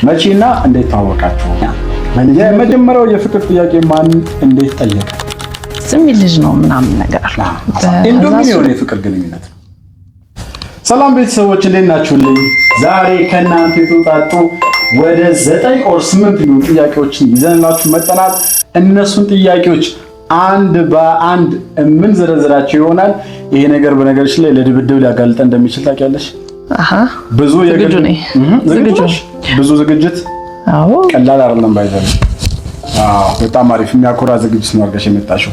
መቼና እንዴት ታወቃችሁ? የመጀመሪያው የፍቅር ጥያቄ ማን እንዴት ጠየቀ? የሚል ልጅ ነው ምናምን ነገር አለ። ኢንዶሚን የሆነ የፍቅር ግንኙነት ነው። ሰላም ቤተሰቦች እንዴት ናችሁልኝ? ዛሬ ከእናንተ የተውጣጡ ወደ 9 or 8 የሚሆኑ ጥያቄዎችን ይዘንላችሁ መጥተናል። እነሱን ጥያቄዎች አንድ በአንድ የምንዘረዝራቸው ይሆናል። ይሄ ነገር በነገሮች ላይ ለድብድብ ሊያጋልጠን እንደሚችል ታውቂያለሽ። ብዙ ዝግጁ ነኝ። ዝግጁ ብዙ ዝግጅት አዎ፣ ቀላል አይደለም። ባይዘር አዎ፣ በጣም አሪፍ የሚያኮራ ዝግጅት ነው አድርገሽ የመጣሽው።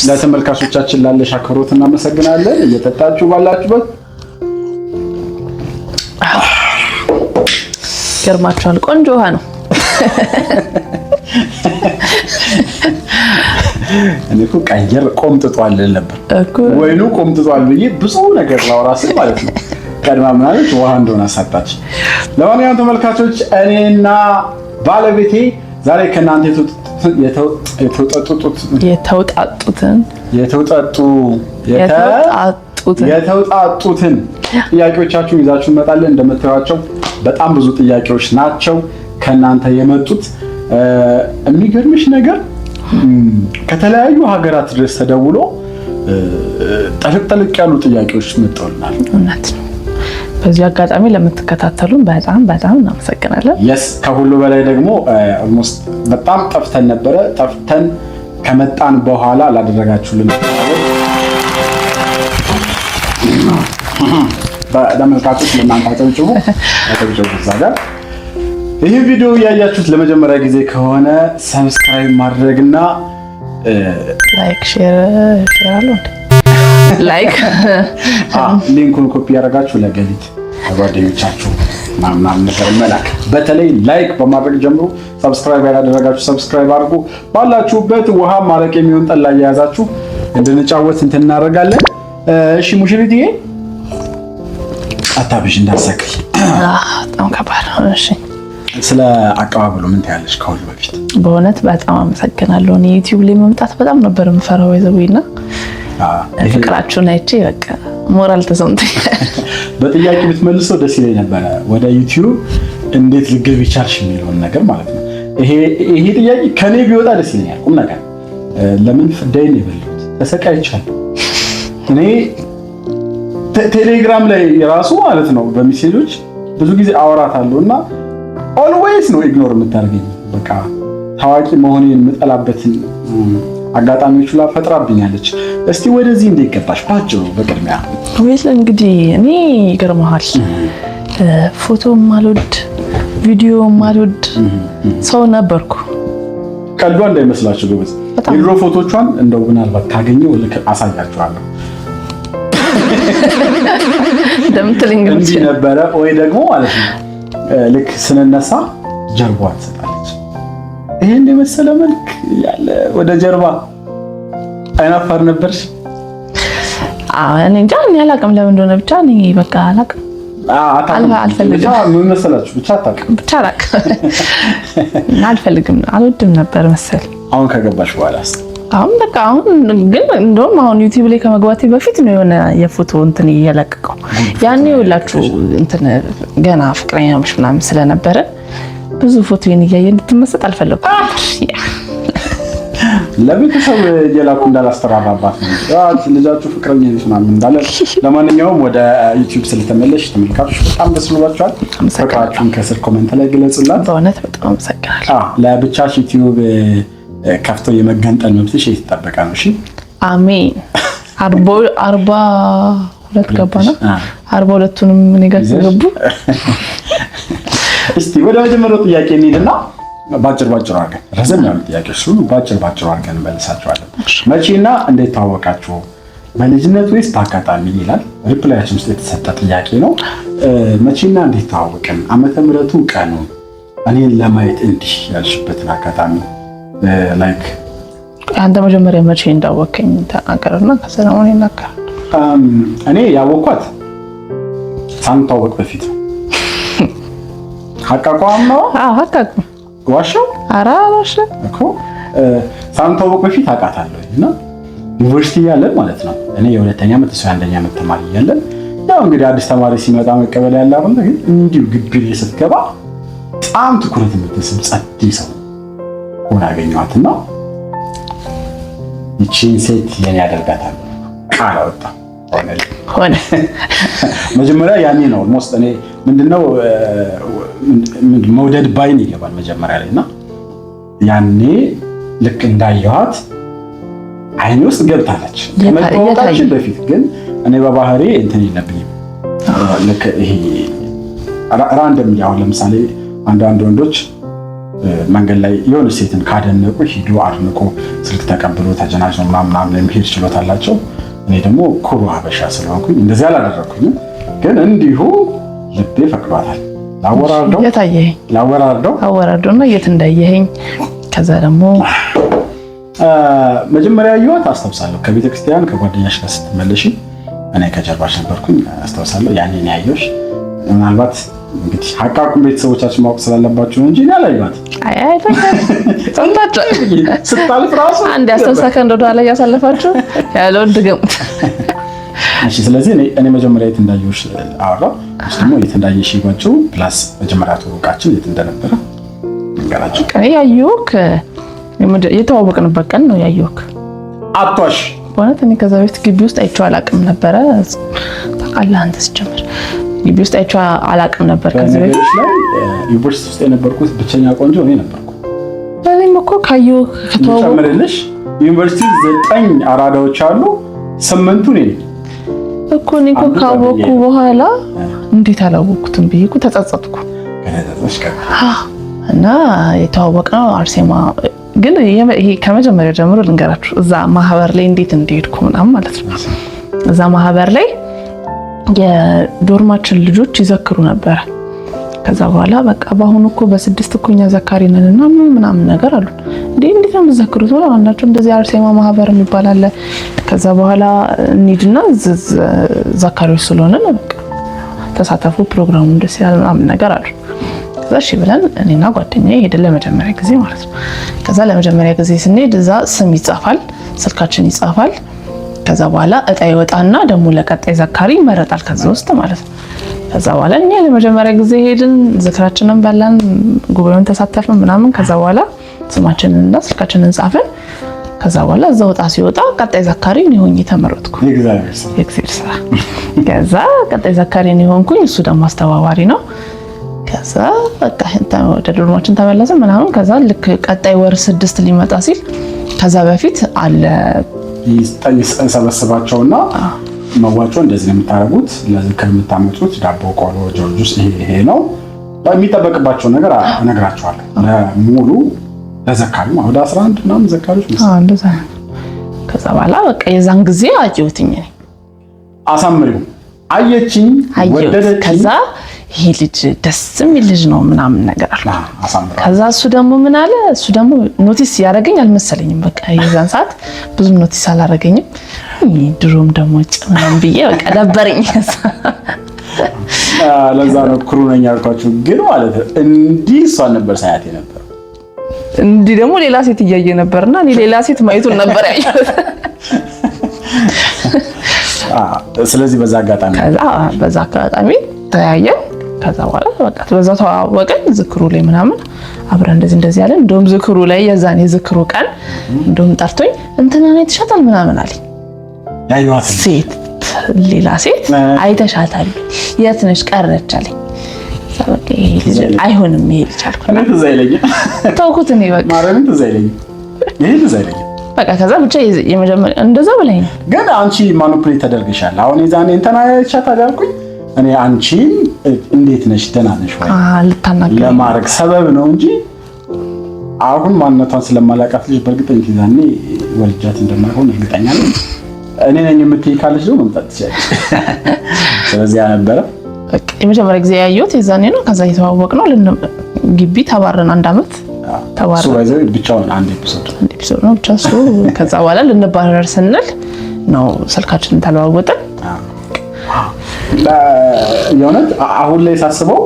ለተመልካቾቻችን ላለሽ አክብሮት እናመሰግናለን። እየጠጣችሁ ባላችሁበት ገርማችኋል። ቆንጆ ውሃ ነው። እኔ እኮ ቀየር ቆምጥጧል ነበር ወይኑ ቆምጥጧል ብዬ ብዙ ነገር ላወራ ስል ማለት ነው። ቀድማ ምናለች ውሃ እንደሆነ አሳጣች። ለማንኛውም ተመልካቾች እኔና ባለቤቴ ዛሬ ከእናንተ የተውጣጡትን የተውጣጡትን ጥያቄዎቻችሁን ይዛችሁ እንመጣለን። እንደምታዩቸው በጣም ብዙ ጥያቄዎች ናቸው ከእናንተ የመጡት። የሚገርምሽ ነገር ከተለያዩ ሀገራት ድረስ ተደውሎ ጠልቅ ጠልቅ ያሉ ጥያቄዎች መጥተውልናል። እውነት ነው። በዚሁ አጋጣሚ ለምትከታተሉን በጣም በጣም እናመሰግናለን። Yes፣ ከሁሉ በላይ ደግሞ almost በጣም ጠፍተን ነበረ። ጠፍተን ከመጣን በኋላ ላደረጋችሁልን ተመልካቾች ለእናንተ አጨብጭቡ፣ አጨብጭቡ እዛ ጋር። ይህ ቪዲዮ እያያችሁት ለመጀመሪያ ጊዜ ከሆነ subscribe ማድረግና like share share አለው like link ኡን copy ያደረጋችሁ ለገሊት ለጓደኞቻችሁ ምናምን ነገር መላክ። በተለይ like በማድረግ ጀምሮ subscribe ያላደረጋችሁ subscribe አድርጉ። ባላችሁበት ውሃ ማረቅ የሚሆን ጠላ እየያዛችሁ እንድንጫወት እንትን እናደርጋለን። እሺ ሙሽሪትዬ አታብሽ እንዳሰክል በጣም ከባድ ነው። እሺ ስለ አቀባበሉ ምን ትያለሽ? ከሁሉ በፊት በእውነት በጣም አመሰግናለሁ። እኔ ዩቲዩብ ላይ መምጣት በጣም ነበር የምፈራው ይዘውና ፍቅራችሁን አይቼ በቃ ሞራል ተሰምቶኛል። በጥያቄ ብትመልሰው ደስ ይለኝ ነበረ። ወደ ዩቲዩብ እንዴት ልገቢ ቻልሽ የሚለውን ነገር ማለት ነው። ይሄ ጥያቄ ከኔ ቢወጣ ደስ ይለኛል። ቁም ነገር ለምን ፍዳይን የበላሁት ተሰቃይቻለሁ። እኔ ቴሌግራም ላይ የራሱ ማለት ነው በሜሴጆች ብዙ ጊዜ አወራታለሁ እና always ነው ignore የምታደርገኝ። በቃ ታዋቂ መሆኔን የምጠላበትን አጋጣሚዎች ሁላ ፈጥራብኛለች። እስቲ ወደዚህ እንዴት ገባሽ? ባጭሩ በቅድሚያ። Well እንግዲህ እኔ ይገርመሃል ፎቶ ማልወድ ቪዲዮ ማልወድ ሰው ነበርኩ። ቀልዷ እንዳይመስላችሁ ጎበዝ። የድሮ ፎቶቿን እንደው ምናልባት ካገኘው ልክ አሳያችኋለሁ። እንደምትለኝ እንዲህ ነበረ ወይ ደግሞ ማለት ነው ልክ ስንነሳ ጀርባዋ ትሰጣለች። ይሄን የመሰለ መልክ ያለ ወደ ጀርባ አይናፋር ነበርሽ? እኔ እንጃ እኔ አላውቅም ለምን እንደሆነ ብቻ እኔ በቃ አላውቅም። አልፈልግም። ምን መሰላችሁ ብቻ አታውቅም። ብቻ አላውቅም አልፈልግም፣ አልወድም ነበር መሰል። አሁን ከገባሽ በኋላስ? አሁን በቃ አሁን ግን እንደውም አሁን ዩቲዩብ ላይ ከመግባቴ በፊት ነው የሆነ የፎቶ እንትን እየለቀቀው ያኔ ሁላችሁ እንትን ገና ፍቅረኛሞች ምናምን ስለነበረ ብዙ ፎቶዬን እያየ እንድትመሰጥ አልፈለኩም። ለቤተሰብ እየላኩ እንዳላስተራራባት ነው ልጃችሁ ፍቅረኛ ነች ምናምን እንዳለ። ለማንኛውም ወደ ዩቲዩብ ስለተመለሽ ተመልካቾች በጣም ደስ ብሏቸዋል። ፍቅራችሁን ከስር comment ላይ ግለጹላት። በእውነት በጣም አመሰግናለሁ። ለብቻሽ ዩቲዩብ ከፍቶ የመገንጠል መብትሽ የተጠበቀ ነው። እሺ አሜን። 42 ገባና 42ቱንም እኔ ጋር ገቡ። እስቲ ወደ መጀመሪያው ጥያቄ እንሂድና ባጭር ባጭሩ አድርገን ረዘም ያሉ ጥያቄዎች ሲሆኑ ባጭር ባጭሩ አድርገን እንመልሳቸዋለን። መቼና እንዴት ታወቃችሁ? በልጅነት ወይስ በአጋጣሚ ይላል። reply ኣችን ውስጥ የተሰጠ ጥያቄ ነው። መቼና እንዴት ተዋወቅን? ዓመተ ምሕረቱ፣ ቀኑ፣ እኔን ለማየት እንዲህ ያልሽበትን አጋጣሚ like አንተ መጀመሪያ መቼ እንዳወቀኝ ተናገርና ከዛ ደግሞ እኔ እናገራለሁ። እኔ ያወኳት ሳንታወቅ በፊት ነው። አቃቋም ነው። አዎ አቃቋም ዋሻው። ኧረ አልዋሽም እኮ ሳንታወቅ በፊት አውቃታለሁ። እና ዩኒቨርሲቲ እያለን ማለት ነው እኔ የሁለተኛ ዓመት እሷ የአንደኛ ዓመት ተማሪ እያለን ያው እንግዲህ አዲስ ተማሪ ሲመጣ መቀበል ያለ አይደል? ግን እንዲሁ ግቢ ላይ ስትገባ በጣም ትኩረት የምትስብ ጸዴ ሰው ሆና አገኘኋትና ይቺን ሴት የኔ ያደርጋታል ቃል አወጣ። ሆነ። መጀመሪያ ያኔ ነው almost እኔ ምንድነው መውደድ ባይን ይገባል መጀመሪያ ላይ እና ያኔ ልክ እንዳየኋት አይኔ ውስጥ ገብታለች። ከመተዋወቃችን በፊት ግን እኔ በባህሪ እንትን የለብኝም። ልክ ይሄ ራንደም አሁን ለምሳሌ አንዳንድ ወንዶች መንገድ ላይ የሆነ ሴትን ካደነቁ ሂዶ አድንቆ ስልክ ተቀብሎ ተጀናጅኖ ምናምን ምናምን የሚሄድ ችሎታ አላቸው። እኔ ደግሞ ኩሩ ሀበሻ ስለሆንኩኝ እንደዚህ አላደረኩኝም። ግን እንዲሁ ልቤ ፈቅዷታል። ላወራርደው የታየኸኝ ላወራርደው አወራርደውና የት እንዳየኸኝ ከዛ ደግሞ መጀመሪያ ያየኋት አስታውሳለሁ። ከቤተ ክርስቲያን ከጓደኛሽ ጋር ስትመለሺ እኔ ከጀርባሽ ነበርኩኝ አስታውሳለሁ። ያኔ ነው ያየሁሽ። ምናልባት እንግዲህ ሀቃቁን ቤተሰቦቻችን ማወቅ ስላለባቸው ነው እንጂ እኔ አላየኋትም። አይ አይ ሰምታችኋል። ስታልፍ ራሱ አንድ 10 ሰከንድ ወደኋላ እያሳለፋችሁ ያለውን ድገሙት። እሺ። ስለዚህ እኔ መጀመሪያ የት እንዳየሁሽ አወራሁ። እሱ ደግሞ የት እንዳየሽ ይጓቸው plus መጀመሪያ ትውውቃችን የት እንደነበረ ንገራቸው። እኔ ያየሁህ የተዋወቅንበት ቀን ነው ያየሁህ። አቷሽ በእውነት እኔ ከዛ በፊት ግቢ ውስጥ አይቼው አላውቅም ነበረ። ታውቃለህ አንተ ስጀምር ግቢ ውስጥ አይቼው አላውቅም ነበር ከዚህ በፊት። በነገሮች ላይ ዩኒቨርሲቲ ውስጥ የነበርኩት ብቸኛ ቆንጆ እኔ ነበርኩ። እኔም እኮ ካየሁህ ከተዋወቅኩ ልጨምርልሽ፣ ዩኒቨርሲቲ 9 አራዳዎች አሉ፣ 8ቱ እኔ ነኝ። እኮ እኔ እኮ አንዱ ካወቅኩ ጓደኛዬ። በኋላ እንዴት አላወቅኩትም ብዬ እኮ ተጸጸትኩ። ከተጸጸትሽ ቀር እና የተዋወቅነው አርሴማ ግን ይሄ ከመጀመሪያ ጀምሮ ልንገራችሁ፣ እዛ ማህበር ላይ እንዴት እንደሄድኩ ምናምን ማለት ነው። እዛ ማህበር ላይ የዶርማችን ልጆች ይዘክሩ ነበረ። ከዛ በኋላ በቃ በአሁኑ እኮ በ6 እኮ እኛ ዘካሪ ነን እና ምን ምናምን ነገር አሉ። እንዴ እንዴት ነው የምትዘክሩት? ብለው አንዳቸው እንደዚህ አርሴማ ማህበር የሚባል አለ። ከዛ በኋላ እንሂድና ዘካሪዎች ስለሆነ ነው በቃ ተሳተፉ፣ ፕሮግራሙ ደስ ይላል ምናምን ነገር አሉ። ከዛ እሺ ብለን እኔና ጓደኛዬ ሄደን ለመጀመሪያ ጊዜ ማለት ነው። ከዛ ለመጀመሪያ ጊዜ ስንሄድ እዛ ስም ይጻፋል፣ ስልካችን ይጻፋል። ከዛ በኋላ እጣ ይወጣና ደግሞ ለቀጣይ ዘካሪ ይመረጣል ከዛ ውስጥ ማለት ነው። ከዛ በኋላ እኛ ለመጀመሪያ ጊዜ ሄድን፣ ዝክራችንን በላን፣ ጉባኤውን ተሳተፍን ምናምን። ከዛ በኋላ ስማችንንና ስልካችንን ጻፍን። ከዛ በኋላ እዛው እጣ ሲወጣ ቀጣይ ዘካሪ እኔ ሆኜ ተመረጥኩ። የእግዚአብሔር ስራ። የእግዚአብሔር ስራ። ከዛ ቀጣይ ዘካሪ እኔ ሆንኩኝ። እሱ ደግሞ አስተባባሪ ነው። ከዛ በቃ ወደ ዶርማችን ተመለስን ምናምን። ከዛ ልክ ቀጣይ ወር 6 ሊመጣ ሲል ከዛ በፊት አለ እንሰበስባቸውና መዋጮ እንደዚህ ነው የምታደርጉት፣ ለዝክር የምታመጡት ዳቦ፣ ቆሎ፣ ጆርጁስ ይሄ ይሄ ነው የሚጠበቅባቸው ነገር እነግራቸዋለሁ። ለሙሉ ለዘካሪ ወደ 11 ምናምን ዘካሪዎች መሰለኝ። አዎ እንደዛ ነው። ከዛ በኋላ በቃ የዛን ጊዜ አየሁትኝ እኔ። አሳምሪው አየችኝ፣ አየሁት። ወደደችኝ። ከዛ ይሄ ልጅ ደስ የሚል ልጅ ነው ምናምን ነገር አልኩ። አሳምረው ከዛ እሱ ደግሞ ምን አለ፣ እሱ ደግሞ notice ያደረገኝ አልመሰለኝም። በቃ የዛን ሰዓት ብዙም notice አላደረገኝም። ድሮም ደግሞ ምናምን ብዬ በቃ ደበረኝ። ለዛ ነው ኩሩ ነኝ ያልኳችሁ። ግን ማለት ነው እንዲህ እሷን ነበር ሳያት የነበረው። እንዲህ ደግሞ ሌላ ሴት እያየ ነበርና እኔ ሌላ ሴት ማየቱን ነበር ያየሁት። ስለዚህ በዛ አጋጣሚ ከዛ በዛ አጋጣሚ ተያየን። ከዛ በኋላ በቃ በዛ ተዋወቅን። ዝክሩ ላይ ምናምን አብረን እንደዚህ እንደዚህ ያለን። እንደውም ዝክሩ ላይ የዛን የዝክሩ ቀን እንደውም ጠርቶኝ እንትናን አይተሻታል ምናምን አለኝ። ያየኋት ሴት ሌላ ሴት አይተሻታል፣ የት ነሽ ቀረች አለኝ። ከዛ በቃ ይሄ ልጅ አይሆንም ይሄ ልጅ አልኩና እኔ ትዝ አይለኝም፣ ተውኩት። እኔ በቃ ማርያምን ትዝ አይለኝም፣ ይሄ ትዝ አይለኝም። በቃ ከዛ ብቻ የመጀመሪያ እንደዛ ብለኝ ግን አንቺ manipulate ተደርገሻል። አሁን የዛኔ እንትና አይተሻታል ያልኩኝ እኔ አንቺን እንዴት ነሽ ደህና ነሽ ወይ ልታናግረኝ ለማድረግ ሰበብ ነው እንጂ አሁን ማንነቷን ስለማላውቃት ልጅ በእርግጠኝነት የዛኔ ወልጃት እንደማይሆን እርግጠኛ ነኝ። እኔ ነኝ የምትይ ካለች ደግሞ መምጣት ትችላለች። ስለዚህ ያ ነበረ። በቃ የመጀመሪያ ጊዜ ያየሁት የዛኔ ነው። ከዛ እየተዋወቅ ነው ግቢ ተባረን አንድ አመት እሱ ተባረን ባይዘው ብቻውን አንድ episode አንድ episode ነው ብቻ እሱ። ከዛ በኋላ ልንባረር ስንል ነው ስልካችንን ተለዋወጥን። የእውነት አሁን ላይ ሳስበው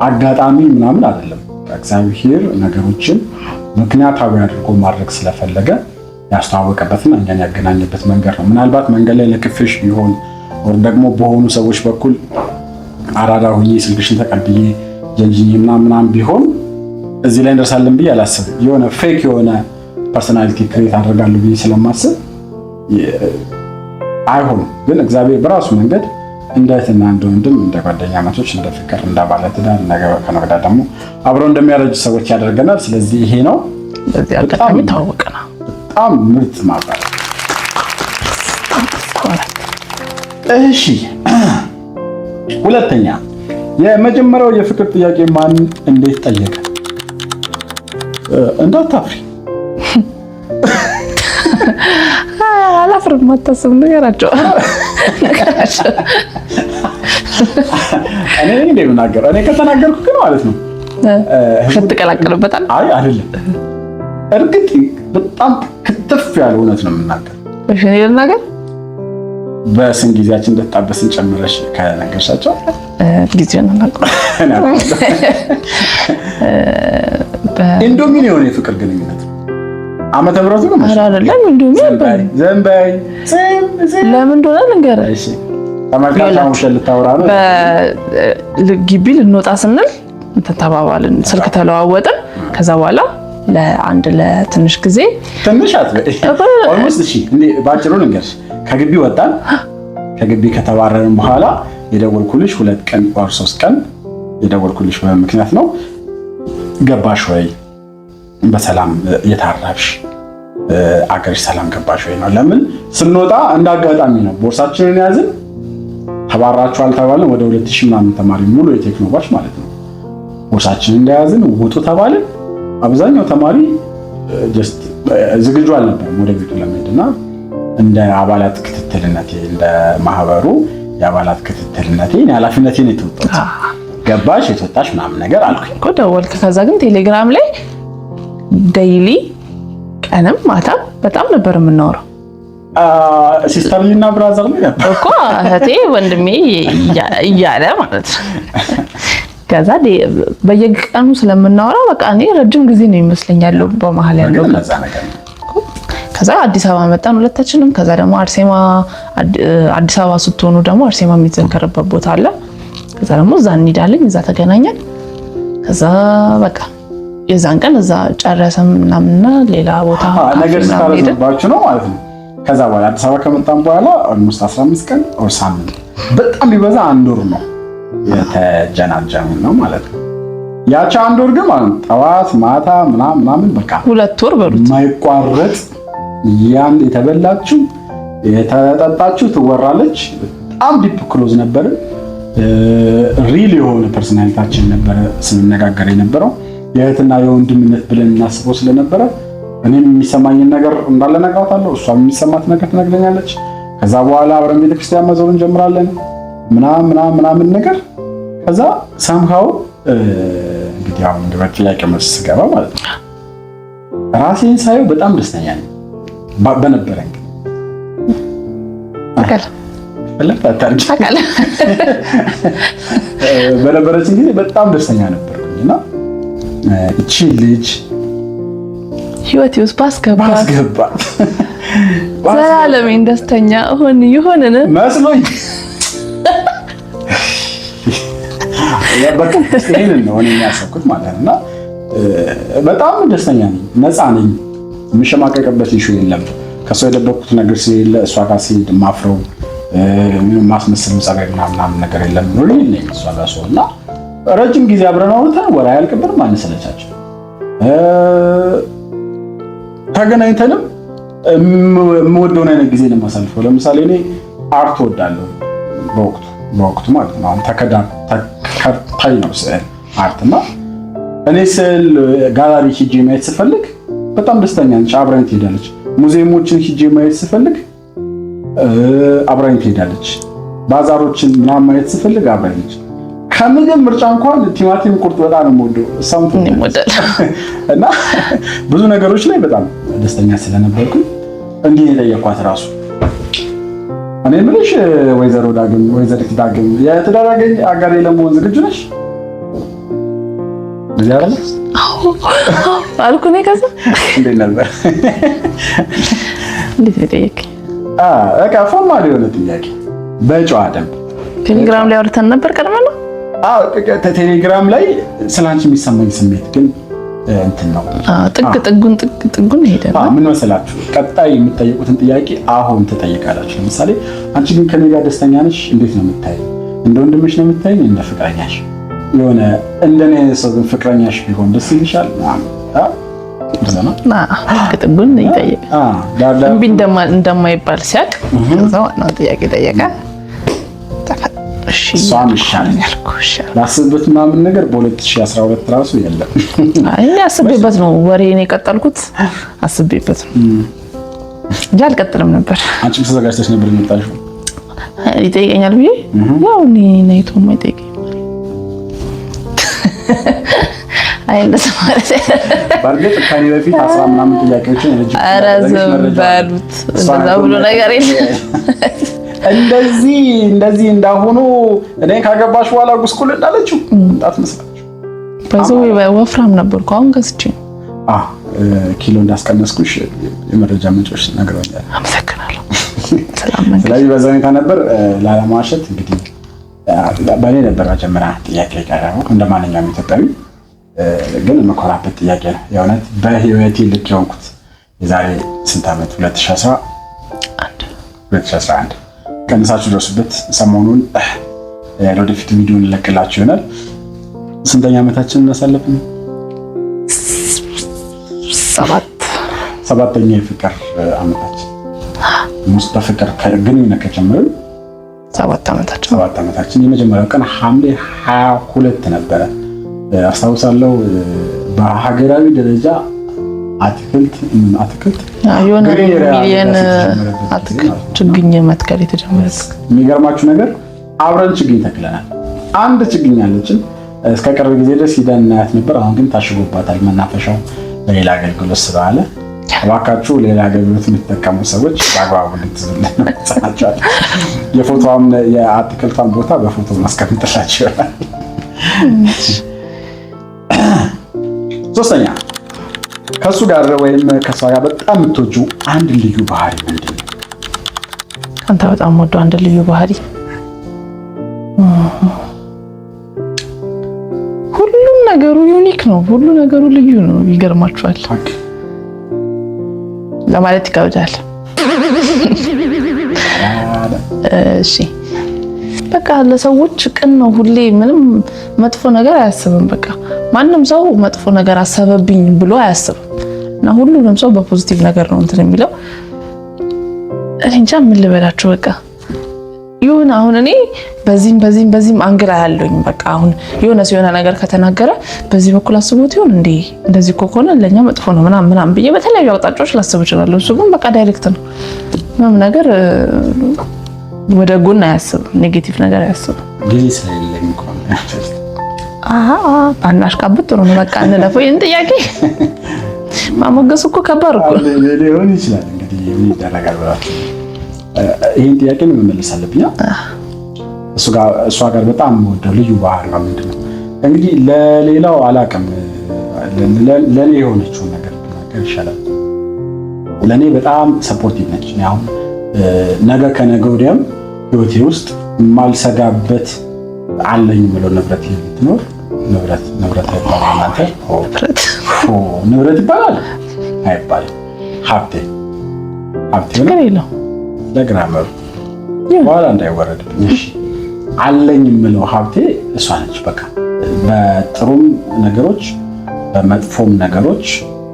አጋጣሚ ምናምን አይደለም። እግዚአብሔር ነገሮችን ምክንያታዊ አድርጎ ማድረግ ስለፈለገ ያስተዋወቀበትና እኛን ያገናኘበት መንገድ ነው። ምናልባት መንገድ ላይ ለክፍሽ ቢሆን ወር ደግሞ በሆኑ ሰዎች በኩል አራዳ ሁኜ ስልክሽን ተቀብዬ ጀንጅኜ ምናምን ምናምን ቢሆን እዚህ ላይ እንደርሳለን ብዬ አላስብም። የሆነ fake የሆነ personality create አደርጋለሁ ብዬ ስለማስብ አይሆንም። ግን እግዚአብሔር በራሱ መንገድ እንደ እህትና እንደ ወንድም፣ እንደ ጓደኛማቾች፣ እንደ ፍቅር፣ እንደ ባለትዳር፣ ነገ ከነገ ወዲያ ደግሞ አብረው እንደሚያረጁ ሰዎች ያደርገናል። ስለዚህ ይሄ ነው። በዚህ አጋጣሚ ተዋወቅና በጣም ምርጥ ማብራሪያ። እሺ፣ ሁለተኛ የመጀመሪያው የፍቅር ጥያቄ ማን እንዴት ጠየቀ? እንዳታፍሪ። አላፍርም፣ አታስብ፣ ንገራቸው። እኔ ነኝ እንደ የምናገረው። እኔ ከተናገርኩ ግን ማለት ነው ትቀላቀልበታል። አይ አይደለም፣ እርግጥ በጣም ክትፍ ያለ እውነት ነው የምናገር። እሺ እኔ ልናገር። በስንት ጊዜያችን እንደተጣበስን ጨምረሽ ከነገርሻቸው ጊዜውን አላውቀውም። ኢንዶሚን የሆነ የፍቅር ግንኙነት ነው። ዓመተ ምሕረቱ ነው ኧረ አይደለም፣ ኢንዶሚ ዝም በይ። ለምን እንደሆነ ልንገርህ። እሺ ተመልካች አሁን ልታወራ ነው። ግቢ ልንወጣ ስንል እንትን ተባባልን፣ ስልክ ተለዋወጥን። ከዛ በኋላ ለአንድ ለትንሽ ጊዜ ትንሽ አትበይ፣ almost። እሺ እንዴ ባጭሩ ልንገርሽ፣ ከግቢ ወጣን። ከግቢ ከተባረርን በኋላ የደወልኩልሽ 2 ቀን or 3 ቀን የደወልኩልሽ በምክንያት ነው። ገባሽ ወይ በሰላም የታረፍሽ አገርሽ ሰላም ገባሽ ወይ ነው። ለምን ስንወጣ እንደ አጋጣሚ ነው ቦርሳችንን ያዝን፣ ተባራችኋል ተባልን። ወደ 2000 ምናምን ተማሪ ሙሉ የቴክኖ batch ማለት ነው። ቦርሳችንን እንደያዝን ውጡ ተባልን። አብዛኛው ተማሪ just ዝግጁ አልነበረም ወደ ቤቱ ለመሄድ እና እንደ አባላት ክትትልነቴ፣ እንደ ማህበሩ የአባላት ክትትልነቴ ኃላፊነቴን የተወጣሁት ገባሽ የተወጣሽ ምናምን ነገር አልኩኝ እኮ ደወልክ። ከዛ ግን ቴሌግራም ላይ daily ቀንም ማታም በጣም ነበር የምናወራው። Sister እና brother ነው እኮ እህቴ ወንድሜ እያለ ማለት ነው። ከዛ በየቀኑ ስለምናወራ በቃ እኔ ረጅም ጊዜ ነው ይመስለኛል በመሀል ያለው። ከዛ አዲስ አበባ መጣን ሁለታችንም። ከዛ ደግሞ አርሴማ አዲስ አበባ ስትሆኑ ደግሞ አርሴማ የሚዘከርበት ቦታ አለ። ከዛ ደግሞ እዛ እንሄዳለን፣ እዛ ተገናኘን። ከዛ በቃ የዛን ቀን እዛ ጨረሰም ምናምንና ሌላ ቦታ ነገር ስታረዝባችሁ ነው ማለት ነው። ከዛ በኋላ አዲስ አበባ ከመጣን በኋላ almost 15 ቀን or ሳምንት በጣም ቢበዛ አንድ ወር ነው የተጀናጀኑ ነው ማለት ነው። ያቺ አንድ ወር ግን ማለት ነው ጠዋት ማታ ምናምን ምናምን በቃ 2 ወር በሉት የማይቋረጥ ያን የተበላችሁ የተጠጣችሁ ትወራለች። በጣም deep close ነበርን። Real የሆነ personality ኣችን ነበረ ስንነጋገር የነበረው፣ የእህትና የወንድምነት ብለን እናስበው ስለነበረ እኔም የሚሰማኝን ነገር እንዳለ እነግራታለሁ፣ እሷም የሚሰማት ነገር ትነግረኛለች። ከዛ በኋላ አብረን ቤተክርስቲያን መዞር እንጀምራለን ምናምን ምናምን ምናምን ነገር። ከዛ somehow እንግዲህ አሁን ጥያቄ መልስ ስገባ ማለት ነው ራሴን ሳየው በጣም ደስተኛ ነኝ በነበረን አታርጊ በነበረችን ጊዜ በጣም ደስተኛ ነበርኩኝ እና እቺ ልጅ ህይወቴ ውስጥ ባስገባት ዘላለሜን ደስተኛ እሆን ይሆንን መስሎኝ በቃ ይሄንን ነው እኔ ያሰብኩት ማለት ነው። እና በጣም ደስተኛ ነኝ፣ ነፃ ነኝ። የምሸማቀቅበት issue የለም። ከእሷ የደበቅኩት ነገር ስለሌለ እሷ ጋር ሲሄድ ማፍረው ማስመስል ጸባይ ምናምን ነገር የለም። Real ነኝ እሷ ጋር ሰው እና ረጅም ጊዜ አብረን አውርተን ወሬ አያልቅብንም፣ አንሰለቻቸው። ተገናኝተንም የምወደውን አይነት ጊዜ ነው የማሳልፈው። ለምሳሌ እኔ art እወዳለሁ በወቅቱ በወቅቱ ማለት ነው። አሁን ተከታይ ነው ስዕል art እና እኔ ስዕል ጋላሪ ሂጄ ማየት ስፈልግ በጣም ደስተኛ ነች፣ አብራኝ ትሄዳለች። ሙዚየሞችን ሂጄ ማየት ስፈልግ አብራኝ ትሄዳለች። ባዛሮችን ምናምን ማየት ስፈልግ አብራኝ ነች። ከምግብ ምርጫ እንኳን ቲማቲም ቁርጥ በጣም ነው የምወደው፣ እሷም እና ብዙ ነገሮች ላይ በጣም ደስተኛ ስለነበርኩኝ እንዲህ የጠየኳት ራሱ እኔ የምልሽ ወይዘሮ ዳግም፣ ወይዘሪት ዳግም የትዳር አጋሬ ለመሆን ዝግጁ ነሽ? እዚህ አይደል አልኩ እኔ። ከዛ እንዴት ነበር? እንዴት ነው የጠየከኝ? በቃ formal የሆነ ጥያቄ በጨዋ ደንብ ቴሌግራም ላይ አውርተን ነበር ቀድመን ነው። ቴሌግራም ላይ ስለ አንቺ የሚሰማኝ ስሜት ግን እንትን ነው። ጥግ ጥጉን ጥግ ጥጉን ሄደ። ምን መሰላችሁ፣ ቀጣይ የምትጠይቁትን ጥያቄ አሁን ትጠይቃላችሁ። ለምሳሌ አንቺ ግን ከኔ ጋር ደስተኛ ነሽ? እንዴት ነው የምታይኝ? እንደ ወንድምሽ ነው የምታይኝ? እንደ ፍቅረኛሽ? የሆነ እንደኔ ሰው ግን ፍቅረኛሽ ቢሆን ደስ ይልሻል? ጥግ ጥጉን ይጠይቅ። እምቢ እንደማይባል ሲያውቅ ከዛ ዋናውን ጥያቄ ጠየቀ። እሷም ይሻለኛል ላስብበት ምናምን ነገር በ2012 ራሱ የለም። እኔ አስቤበት ነው ወሬን የቀጠልኩት፣ አስቤበት ነው እንጂ አልቀጥልም ነበር። አንቺም ተዘጋጅተሽ ነበር የመጣሽው? ይጠይቀኛል ብዬ ያው እኔ ነይቶም አይጠይቀኝም። አይ እንደዛ ማለት በእርግጥ ከኔ በፊት 10 ምናምን ጥያቄዎችን ኧረ ዝም በሉት፣ እንደዛ ብሎ ነገር የለም። እንደዚህ እንደዚህ እንዳሆኑ እኔ ካገባሽ በኋላ ጉስቁል እንዳለችው እንዳትመስላችሁ። በዛው ወፍራም ነበርኩ፣ አሁን ከስቼ ኪሎ እንዳስቀነስኩሽ የመረጃ ምንጮች ነግረውኛል። አመሰግናለሁ። ስለዚህ በዛ ሁኔታ ነበር ላለማዋሸት እንግዲህ በእኔ ነበር መጀመሪያ ጥያቄ የቀረበው እንደ ማንኛውም ኢትዮጵያዊ ግን የምኮራበት ጥያቄ ነው። የእውነት በህይወቴ ልክ የሆንኩት የዛሬ ስንት ዓመት 2011 ቀንሳችሁ ደርሱበት። ሰሞኑን ለወደፊት ቪዲዮ እንለቅላችሁ ይሆናል። ስንተኛ ዓመታችንን እናሳለፍን? ሰባተኛ የፍቅር ዓመታችን ውስጥ በፍቅር ግንኙነት ከጀመርን 7 ዓመታችን 7 ዓመታችን። የመጀመሪያው ቀን ሐምሌ 22 ነበረ አስታውሳለሁ። በሀገራዊ ደረጃ አትክልት አትክልት የሆነ ሚሊየን አትክልት ችግኝ መትከል የተጀመረበት። የሚገርማችሁ ነገር አብረን ችግኝ ተክለናል። አንድ ችግኝ አለችን። እስከ ቅርብ ጊዜ ድረስ ሂደን እናያት ነበር። አሁን ግን ታሽጎባታል። መናፈሻው ለሌላ አገልግሎት ስላለ እባካችሁ ሌላ አገልግሎት የምትጠቀሙ ሰዎች በአግባቡ እንድትይዙልን እንጸናቸዋለን። የፎቶዋን የአትክልቷን ቦታ በፎቶ ማስቀምጥላችሁ ይሆናል። ሶስተኛ ከሱ ጋር ወይም ከሷ ጋር በጣም የምትወጂው አንድ ልዩ ባህሪ ምንድን ነው? አንተ በጣም ወደው አንድ ልዩ ባህሪ ሁሉም ነገሩ unique ነው። ሁሉ ነገሩ ልዩ ነው። ይገርማችኋል ለማለት ይከብዳል። እሺ በቃ ለሰዎች ቅን ነው። ሁሌ ምንም መጥፎ ነገር አያስብም። በቃ ማንም ሰው መጥፎ ነገር አሰበብኝ ብሎ አያስብም እና ሁሉንም ሰው በ positive ነገር ነው እንትን የሚለው። እኔ እንጃ ምን ልበላችሁ። በቃ ይሁን አሁን እኔ በዚህም በዚህም በዚህም angle አያለሁኝ። በቃ አሁን የሆነ ሰው የሆነ ነገር ከተናገረ በዚህ በኩል አስቦት ይሆን እንዴ እንደዚህ እኮ ከሆነ ለኛ መጥፎ ነው ምናምን ምናምን ብዬ በተለያዩ አቅጣጫዎች ላስብ እችላለሁ። እሱ ግን በቃ direct ነው፣ ምንም ነገር ወደ ጎን አያስብም፣ negative ነገር አያስብም። ጊዜ ስለሌለኝ እኮ ነው። ባናሽቃብጥ ጥሩ ነው። በቃ እንለፈው ይሄን ጥያቄ። ማሞገስ እኮ ከባድ እኮ ሊሆን ይችላል። እንግዲህ ምን ይደረጋል ብላችሁ ይሄን ጥያቄ ነው መመለስ አለብኝ። እሷ ጋር በጣም የምወደው ልዩ ባህሪዋ ምንድን ነው? እንግዲህ ለሌላው አላውቅም፣ ለእኔ የሆነችውን ነገር ብናገር ይሻላል። ለእኔ በጣም supportive ነች። እኔ አሁን ነገ ከነገ ወዲያም ህይወቴ ውስጥ የማልሰጋበት አለኝ የምለው ንብረት የምትኖር ንብረት ንብረት አይባልም። እናንተ ንብረት ይባላል አይባልም? ሀብቴ ሀብቴ ነው። ለግራመሩ በኋላ እንዳይወረድብኝ እሺ። አለኝ የምለው ሀብቴ እሷ ነች። በቃ በጥሩም ነገሮች በመጥፎም ነገሮች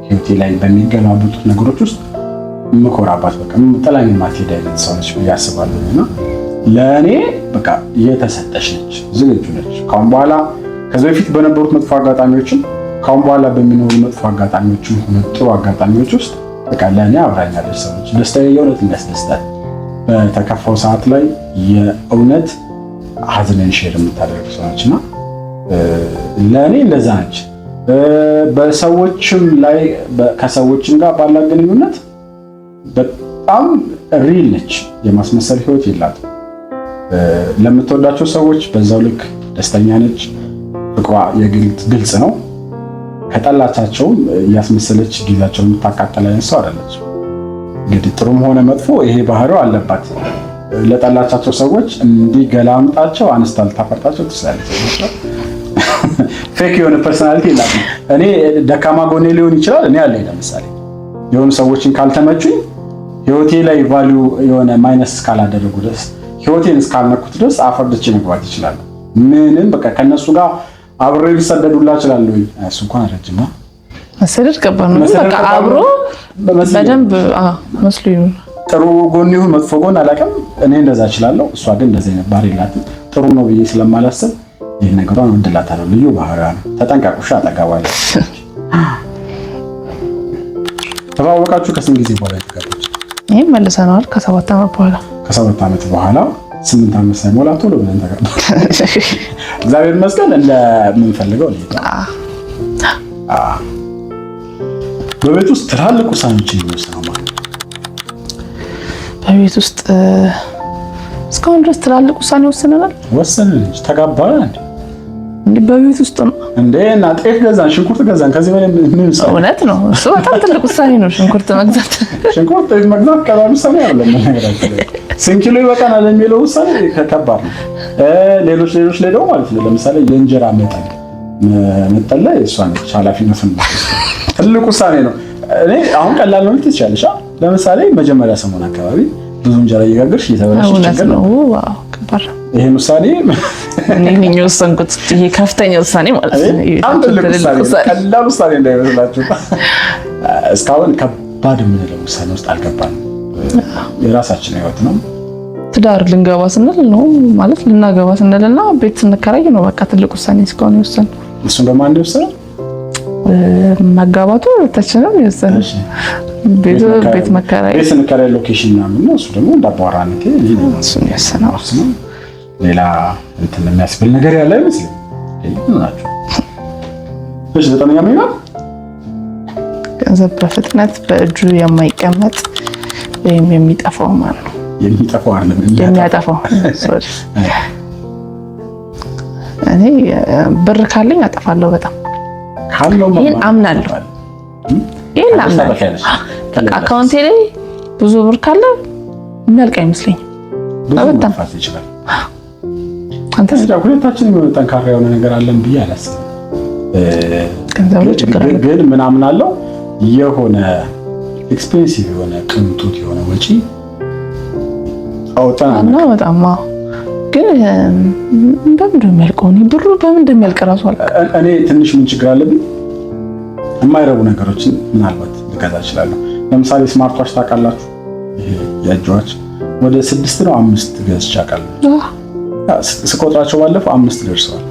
ህይወቴ ላይ በሚገለባበጡት ነገሮች ውስጥ የምኮራባት በቃ ጥላኝ የማትሄድ አይነት ሰው ነች ብዬ አስባለሁ። እና ለእኔ በቃ የተሰጠች ነች፣ ዝግጁ ነች። ካሁን በኋላ ከዚህ በፊት በነበሩት መጥፎ አጋጣሚዎችም ካሁን በኋላ በሚኖሩ መጥፎ አጋጣሚዎችም ሆነ ጥሩ አጋጣሚዎች ውስጥ በቃ ለእኔ አብራኛለች ሰው ነች። ደስታዬ የእውነት የሚያስደስታት በተከፋው ሰዓት ላይ የእውነት ሀዘንን share የምታደርግ ሰው ነች እና ለእኔ እንደዛ ነች። በሰዎችም ላይ ከሰዎችም ጋር ባላት ግንኙነት በጣም real ነች። የማስመሰል ህይወት የላትም። ለምትወዳቸው ሰዎች በዛው ልክ ደስተኛ ነች። ፍቅሯ የግልጽ ነው። ከጠላቻቸውም እያስመሰለች ጊዜያቸውን የምታቃጠል አይነት ሰው አይደለች። እንግዲህ ጥሩም ሆነ መጥፎ ይሄ ባህሪው አለባት። ለጠላቻቸው ሰዎች እንዲገላምጣቸው አንስታ ልታፈርጣቸው ትችላለች። Fake የሆነ personality የላትም። እኔ ደካማ ጎኔ ሊሆን ይችላል። እኔ አለኝ። ለምሳሌ የሆኑ ሰዎችን ካልተመቹኝ፣ ህይወቴ ላይ value የሆነ minus እስካላደረጉ ድረስ፣ ህይወቴን እስካልነኩት ድረስ አፈርድቼ መግባት ይችላሉ። ምንም በቃ ከነሱ ጋር አብሬ ሊሰደዱላ እችላለሁ። እሱ እንኳን ረጅም ነው። መሰደድ ከባድ ነው። በቃ አብሮ በደንብ መስሎ ይሁን። ጥሩ ጎን ይሁን መጥፎ ጎን አላውቅም። እኔ እንደዛ እችላለሁ። እሷ ግን እንደዛ አይነት ባህሪ የላትም። ጥሩ ነው ብዬ ስለማላስብ ይህ ነገሯን ወድላታለሁ። ልዩ ባህሪዋ ነው። ተጠንቀቁ። እሺ፣ አጠገቧ ተዋወቃችሁ ከስንት ጊዜ በኋላ የተጋባችሁ? ይሄን መልሰነዋል። ከ7 ዓመት በኋላ። ከ7 ዓመት በኋላ፣ 8 ዓመት ሳይሞላ ቶሎ ብለን ተጋባ። እግዚአብሔር ይመስገን እንደምንፈልገው ነው። በቤት ውስጥ ትላልቅ ውሳኔዎችን የሚወስነው ማለት ነው? በቤት ውስጥ እስካሁን ድረስ ትላልቅ ውሳኔ ወስነናል። ወሰንን እንጂ ተጋባን። እንዴ፣ በቤት ውስጥ ነው። እንዴ፣ እና ጤፍ ገዛን፣ ሽንኩርት ገዛን። ከዚህ በላይ ምን ውሳኔ? እውነት ነው። እሱ በጣም ትልቅ ውሳኔ ነው። ሽንኩርት መግዛት። ሽንኩርት፣ ጤፍ መግዛት ቀላል ውሳኔ አይደለም። ነገራችን ላይ ስንት ኪሎ ይበቃናል የሚለው ውሳኔ ከባድ ነው። ሌሎች ሌሎች ላይ ደግሞ ማለት ነው፣ ለምሳሌ የእንጀራ መጠን መጠን ላይ እሷ ነች ኃላፊነቱን። ትልቅ ውሳኔ ነው። እኔ አሁን ቀላል ነው ልትይ ትችያለሽ። ለምሳሌ መጀመሪያ ሰሞን አካባቢ ብዙ እንጀራ እየጋገርሽ እየተበላሽ ችግር ነው። Wow፣ ከባድ ነው። ይሄን ውሳኔ እኔ ነኝ የወሰንኩት። ይሄ ከፍተኛ ውሳኔ ማለት ነው። በጣም ትልቅ ውሳኔ፣ ቀላል ውሳኔ እንዳይመስላችሁ። እስካሁን ከባድ የምንለው ውሳኔ ውስጥ አልገባንም። የራሳችን ህይወት ነው። ትዳር ልንገባ ስንል ነው፣ ማለት ልናገባ ስንል እና ቤት ስንከራይ ነው በቃ ትልቅ ውሳኔ እስካሁን የወሰንነው። እሱን ደግሞ አንድ የወሰነው? መጋባቱ ሁለታችንም የወሰነው፣ ቤት መከራየት። ቤት ስንከራይ location ምናምን ነው። እሱ ደግሞ እንዳባወራነቴ እሱን የወሰነው። ሌላ እንትን የሚያስብል ነገር ያለ አይመስልም። ናቸው። እሺ፣ ዘጠነኛ ምን ይላል? ገንዘብ በፍጥነት በእጁ የማይቀመጥ ወይም የሚጠፋው ማን ነው? የሚጠፋው አይደለም። የሚያጠፋው። Sorry። እኔ ብር ካለኝ አጠፋለሁ በጣም። ካለው ይሄን አምናለሁ። ይሄን አምናለሁ። በቃ አካውንቴ ላይ ብዙ ብር ካለ የሚያልቅ አይመስለኝም። ብዙ በጣም። መጥፋት ይችላል። አንተ? ሁለታችንም የሆነ ጠንካራ የሆነ ነገር አለን ብዬ አላስብም። ገንዘብ ላይ ችግር አለ። ግን ምናምን አለው፣ የሆነ expensive የሆነ ቅንጡት የሆነ ወጪ አውጥተን እና በጣም አዎ። ግን በምን እንደሚያልቀው፣ እኔ ብሩ በምን እንደሚያልቅ እራሱ አላውቅም። እኔ ትንሽ ምን ችግር አለብኝ፣ የማይረቡ ነገሮችን ምናልባት ልገዛ እችላለሁ። ለምሳሌ smart watch ታውቃላችሁ? ይሄ የእጅ watch ወደ ስድስት ነው አምስት ገዝቼ አውቃለሁ። ስቆጥራቸው ባለፈው አምስት ደርሰዋል።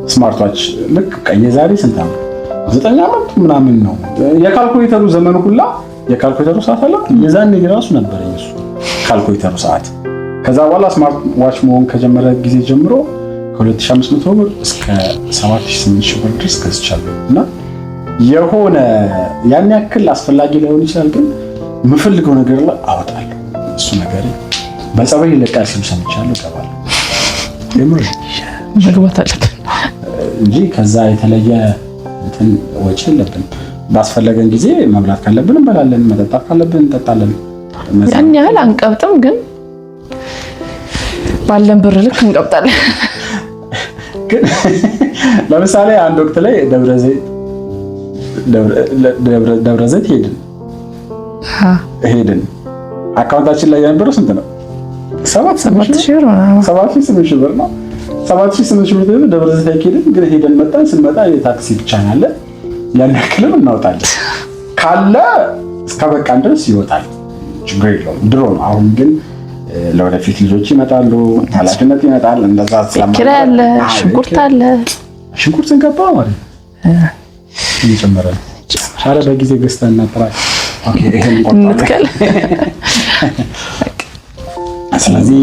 Smart watch ልክ የዛሬ ስንት ዓመት፣ 9 ዓመት ምናምን ነው፣ የካልኩሌተሩ ዘመን ሁላ የካልኩሌተሩ ሰዓት አለ። የዛኔ ራሱ ነበረኝ እሱ ካልኩሌተሩ ሰዓት። ከዛ በኋላ smart watch መሆን ከጀመረ ጊዜ ጀምሮ ከ2500 ብር እስከ 7000 ብር ድረስ ገዝቻለሁ። እና የሆነ ያን ያክል አስፈላጊ ላይሆን ይችላል፣ ግን የምፈልገው ነገር ላይ አወጣለሁ። እሱ ነገር በጸበል ይለቃል ሲሉ ሰምቻለሁ። እገባለሁ የምር። መግባት አለብን። እንጂ ከዛ የተለየ እንትን ወጪ የለብንም። ባስፈለገን ጊዜ መብላት ካለብን እንበላለን፣ መጠጣት ካለብን እንጠጣለን። ያን ያህል አንቀብጥም፣ ግን ባለን ብር ልክ እንቀብጣለን። ግን ለምሳሌ አንድ ወቅት ላይ ደብረ ዘይት ሄድን። አካውንታችን ላይ የነበረው ስንት ነው? ሰባት 7,000 ብር ምናምን። 7,000 8,000 ብር ነው። 7,000 8,000 ብር ደብረ ዘይት ሄድን። ግን ሄደን መጣን። ስንመጣ የታክሲ ብቻ ነው ያለ። ያን ያክልም እናወጣለን። ካለ እስከ በቃን ድረስ ይወጣል። ችግር የለውም። ድሮ ነው። አሁን ግን ለወደፊት ልጆች ይመጣሉ፣ ኃላፊነት ይመጣል። እንደዛ ኪራይ አለ፣ ሽንኩርት አለ። ሽንኩርት እንገባ ማለት እየጨመረ ነው። ኧረ በጊዜ ገዝተን እናጥራ። Okay፣ ይሄን እንትከል። ስለዚህ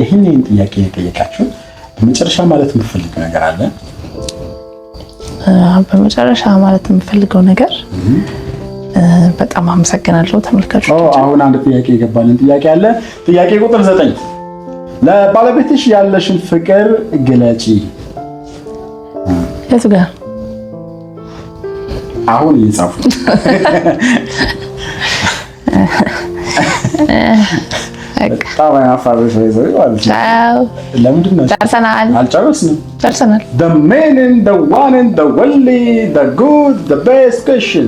ይህን ጥያቄ የጠየቃችሁ በመጨረሻ ማለት የምፈልገው ነገር አለ? በመጨረሻ ማለት የምፈልገው ነገር በጣም አመሰግናለሁ ተመልካቾች። አሁን አንድ ጥያቄ የገባልን ጥያቄ አለ። ጥያቄ ቁጥር 9፣ ለባለቤትሽ ያለሽን ፍቅር ግለጪ። የቱ ጋር? አሁን እየጻፉ። በጣም አይናፋሮች ማለት ነው። ለምንድን ነው ጨርሰናል? አልጨረስንም። ጨርሰናል። The main and the one and the only, the good, the best question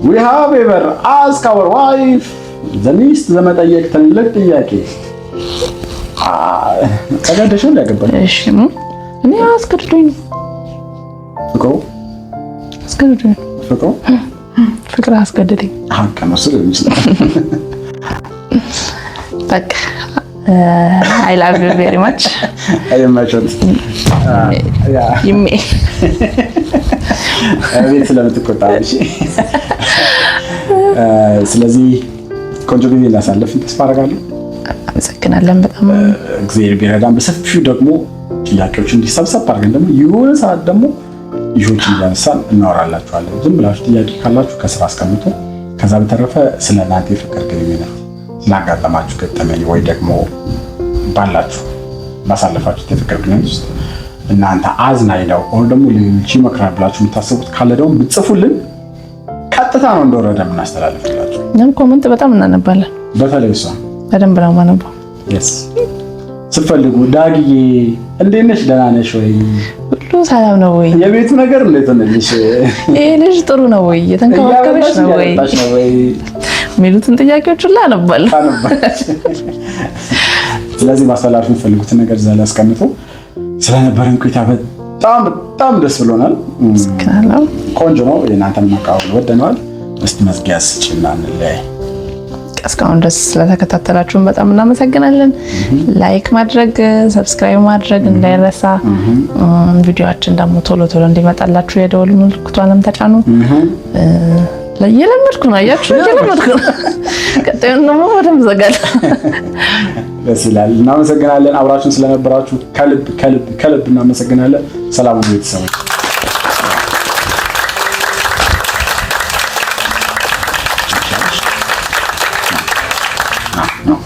we have ever asked our wife, the ሚስት ለመጠየቅ ትልቅ ጥያቄ። ተገደሽ ነው ያገባሽ? እሺ፣ እኔ አስገድዶኝ ነው። ፍቅሩ አስገድዶኝ ነው። ፍቅሩ ፍቅር አስገድደኝ። ሀቅ ነው እሱ ሊሆን ይችላል። በቃ I love you very much. አይመቸት ይሜ። ቤት ስለምትቆጣ። እሺ። ስለዚህ ቆንጆ ጊዜ እንዳሳለፍን ተስፋ አደርጋለሁ። አመሰግናለን በጣም። እግዚአብሔር ቢረዳን በሰፊው ደግሞ ጥያቄዎች እንዲሰብሰብ አድርገን ደግሞ የሆነ ሰዓት ደግሞ issue ዎችን እያነሳን እናወራላችኋለን። ዝም ብላችሁ ጥያቄ ካላችሁ ከስራ አስቀምጡ። ከዛ በተረፈ ስለ እናንተ የፍቅር ግንኙነት ስላጋጠማችሁ ገጠመኝ ወይ ደግሞ ባላችሁ ባሳለፋችሁት የፍቅር ግንኙነት ውስጥ እናንተ አዝናኝ ነው or ደግሞ ሌሎች ይመክራል ብላችሁ የምታስቡት ካለ ደግሞ ብትጽፉልን ቀጥታ ነው እንደወረደ የምናስተላልፍላችሁ። እኛም comment በጣም እናነባለን። በተለይ እሷ በደንብ ነው የማነባው። Yes፣ ስትፈልጉ ዳግዬ እንዴት ነሽ? ደህና ነሽ ወይ? ሁሉ ሰላም ነው ወይ? የቤቱ ነገር እንዴት ሆነልሽ? ይሄ ልጅ ጥሩ ነው ወይ? እየተንከባከበሽ ነው ወይ? እያበላሽ ነው ወይ? የሚሉትን ጥያቄዎች ሁላ አነባለሁ። ታነባለች። ስለዚህ ማስተላለፍ የምትፈልጉትን ነገር እዛ ላይ አስቀምጡ። ስለነበረን ቆይታ በጣም በጣም ደስ ብሎናል። አመሰግናለሁ። ቆንጆ ነው። የእናንተን መቃወም ወደነዋል። እስቲ መዝጊያ ስጪና እንለያይ። እስካሁን ድረስ ስለተከታተላችሁን በጣም እናመሰግናለን። Like ማድረግ፣ subscribe ማድረግ እንዳይረሳ። ቪዲዮአችን ደግሞ ቶሎ ቶሎ እንዲመጣላችሁ የደወል ምልክቷንም ተጫኑ። እየለመድኩ ነው፣ አያችሁ፣ እየለመድኩ ነው። ቀጣዩን ደግሞ በደንብ ዘጋለሁ። ደስ ይላል። እናመሰግናለን። አብራችሁን ስለነበራችሁ ከልብ ከልብ ከልብ እናመሰግናለን። ሰላም ቤተሰቦች። ነው።